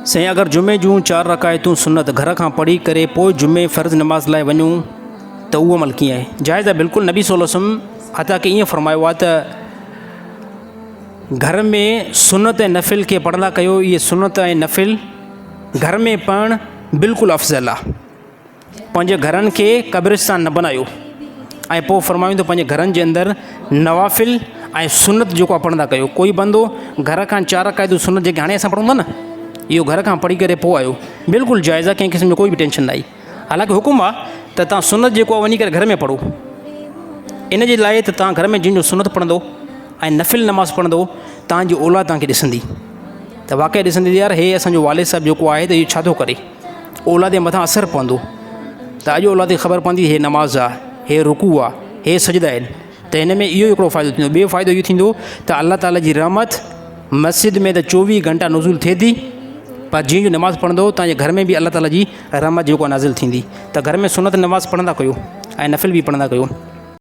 سائين اگر جمعي جون چار رڪعتون سنت گهر کان پڙهي ڪري پوء جمعي فرض نماز لاء وڃون ته اهو عمل ڪيئن آهي؟ جائز آهي بلڪل نبي صلي الله عليه وسلم حتيٰ ڪه ائين فرمايو آهي ته گهر ۾ سنت ۽ نفل کي پڙهندا ڪيو اهي سنت ۽ نفل گهر ۾ پڙهڻ بلڪل افضل آهي. پنهنجي گهرن کي قبرستان نه بنايو ۽ پوء فرمايون ته پنهنجي گهرن جي اندر نوافل ۽ سنت جيڪو آهي پڙهندا ڪيو ڪوئي بندو گهر کان چار رڪعتون سنت جيڪي هاڻي اسان پڙهون ٿا نه اهو گهر کان پڙهي ڪري پوء آيو بلڪل جائز آهي ڪنهن قسم جو ڪوئي به ٽينشن نه آهي حالانڪه حڪم آهي ته تان سنت جيڪو آهي وڃي ڪري گهر ۾ پڙهو ان جي لاء ته تان گهر ۾ جن جو سنت پڙهندو ۽ نفل نماز پڙهندو تان جي اولاد تان کي ڏسندي ته واقعي ڏسندي يار هي اسانجو والد صاحب جيڪو آهي ته اهو ڇا ٿو ڪري اولاد جي مٿان اثر پوندو ته اڄ اولاد کي خبر پوندي هي نماز آ هي رڪوع آ هي سجدا آهن ته هن ۾ اهو هڪڙو فائدو ٿيندو ٻيو فائدو اهو ٿيندو ته الله تعالي جي رحمت مسجد ۾ ته چوويهه گهنٽا نزول ٿئي ٿي پر جيئن جو نماز پڙهندو تان جي گهر ۾ به الله تعالي جي رحمت جيڪو نازل ٿيندي ته گهر ۾ سنت نماز پڙهندا ڪيو ۽ نفل به پڙهندا ڪيو.